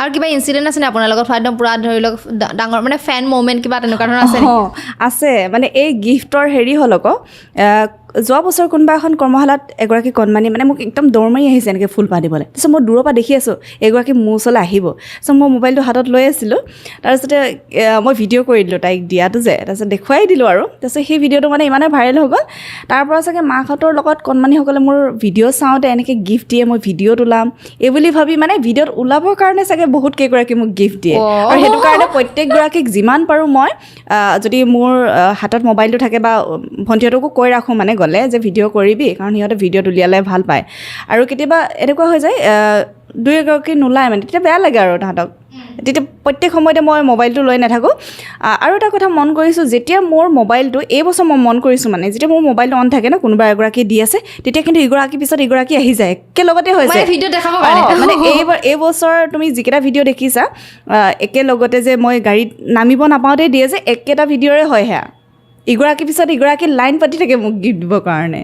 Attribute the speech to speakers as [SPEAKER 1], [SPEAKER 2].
[SPEAKER 1] আৰু কিবা ইনচিডেণ্ট আছে নে আপোনাৰ লগত হোৱা, একদম পূৰা ধৰি লওক ডাঙৰ মানে ফেন মুমেণ্ট, কিবা তেনেকুৱা ধৰণৰ আছে নেকি?
[SPEAKER 2] অঁ, আছে। মানে এই গিফ্টৰ হেৰি হ'ল আকৌ, যোৱা বছৰ কোনোবা এখন কৰ্মশালাত এগৰাকী কণমানি মানে মোক একদম দৌৰ মাৰি আহিছে এনেকৈ ফুলপাহ দিবলৈ। তাৰপিছত মই দূৰৰ পৰা দেখি আছোঁ এগৰাকী মোৰ ওচৰলৈ আহিব। তাৰপিছত মই মোবাইলটো হাতত লৈ আছিলোঁ। তাৰপিছতে মই ভিডিঅ' কৰি দিলোঁ তাইক দিয়াটো যে, তাৰপিছত দেখুৱাই দিলোঁ আৰু। তাৰপিছত সেই ভিডিঅ'টো মানে ইমানে ভাইৰেল হৈ গ'ল, তাৰ পৰা চাগে মাকহঁতৰ লগত কণমানিসকলে মোৰ ভিডিঅ' চাওঁতে এনেকৈ গিফ্ট দিয়ে, মই ভিডিঅ'ত ওলাম এই বুলি ভাবি মানে ভিডিঅ'ত ওলাবৰ কাৰণে চাগে বহুত কেইগৰাকী মোক গিফ্ট দিয়ে। আৰু সেইটো কাৰণে প্ৰত্যেকগৰাকীক যিমান পাৰোঁ মই, যদি মোৰ হাতত মোবাইলটো থাকে বা ভণ্টিহঁতকো কৈ ৰাখোঁ মানে গ'লে যে ভিডিঅ' কৰিবি, কাৰণ সিহঁতে ভিডিঅ'ত উলিয়ালে ভাল পায়। আৰু কেতিয়াবা এনেকুৱা হৈ যায়, দুই এগৰাকী নোলায়, মানে তেতিয়া বেয়া লাগে আৰু তাহাঁতক। তেতিয়া প্ৰত্যেক সময়তে মই মোবাইলটো লৈ নাথাকোঁ। আৰু এটা কথা মন কৰিছোঁ, যেতিয়া মোৰ মোবাইলটো, এই বছৰ মই মন কৰিছোঁ, মানে যেতিয়া মোৰ মোবাইলটো অন থাকে ন, কোনোবা এগৰাকী দি আছে, তেতিয়া কিন্তু ইগৰাকীৰ পিছত ইগৰাকী আহি যায়, একেলগতে হৈ
[SPEAKER 1] মানে
[SPEAKER 2] যায়।
[SPEAKER 1] ভিডিঅ' দেখাবৰ কাৰণে?
[SPEAKER 2] অঁ, মানে এইবাৰ এইবছৰ তুমি যিকেইটা ভিডিঅ' দেখিছা, একেলগতে যে মই গাড়ীত নামিব নাপাওঁতেই দিয়ে যে, একেটা ভিডিঅ'ৰে হয় সেয়া। ইগৰাকীৰ পিছত ইগৰাকী লাইন পাতি থাকে মোক গিফ্ট দিবৰ কাৰণে।